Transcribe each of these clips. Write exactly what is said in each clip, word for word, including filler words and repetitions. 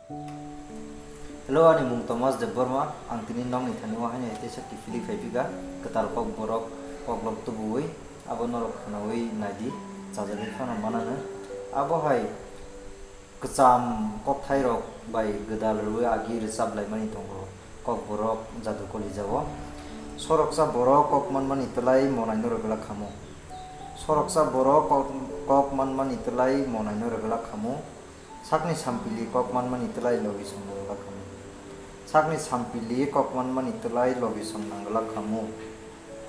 Hello, ani mung Thomas Debbarma. Ang tini nokni thani o haino hai teisa kiphilwi phai phika, kwtal Kokborok koklok tubuwi abo norok khwnawi naidi, chajagwi phano manano. Abo hai kwcham kokthairok bai gwdal rwwi agi rwchap laimani tongo Kokborok jadu kolijao. Soroksa borok kok manmani twlai monaino rwglak khamu. Soroksa borok kok, kok manmani twlai monaino rwglak khamu. Sakni sampili kok manmani twlai logisong nangglak khamu. Sakni sampili kok manmani twlai logisong nangglak khamu.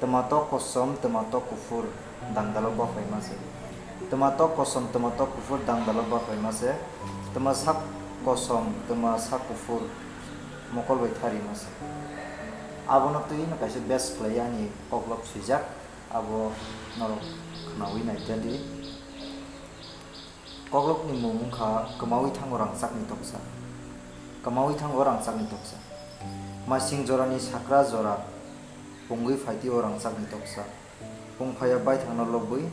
Twmatok kosom, twmatok kuphur, dangdalo baphai mase. Twmatok kosom, twmatok kuphur, dangdalo baphai mase. Twma sak kosom, twma sak kuphur, mokol bai thari mase. Abono twi no kaisa best khlai ani koklop swijak, abo norok khwnawi naitadi. Koklopni mung wngkha kwmawi thango rangchakni toksa. Kwmawi thango rangchakni toksa. Masing jorani sakra jora pungwi phaitio rangchakni toksa. Pungphaya baithangno lobwi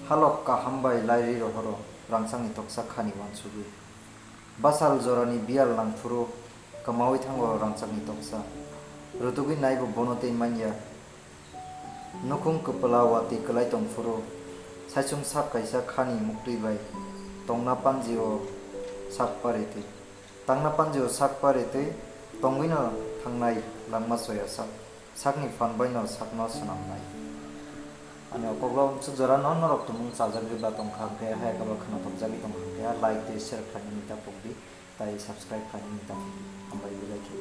halok kaham bai lairwi rohoro rangchakni toksa khani uansugwi. Bachal jorani biyal nangphuru kwmawi thango rangchakni toksa. Rutugwi naibo bono tei manya. Nukhung kwpla watwi kwlai tongphuru, saichung sak kaisa khani muktwi bai tongna panjio sak paritwi. Tangna panjio sak paritwi tongwino thangnai langma soya sak, sakni phan baino sakno swnamnai. Ani o koklo amsuk jorano norok tumung chajagwi ba tongkha hwnkhe, hai kabo khwnathokjagwi tongkha hwnkhe, like tei share khlainani ta pokdi, tai subscribe khlainani ta pokdi. Hambai belai khe.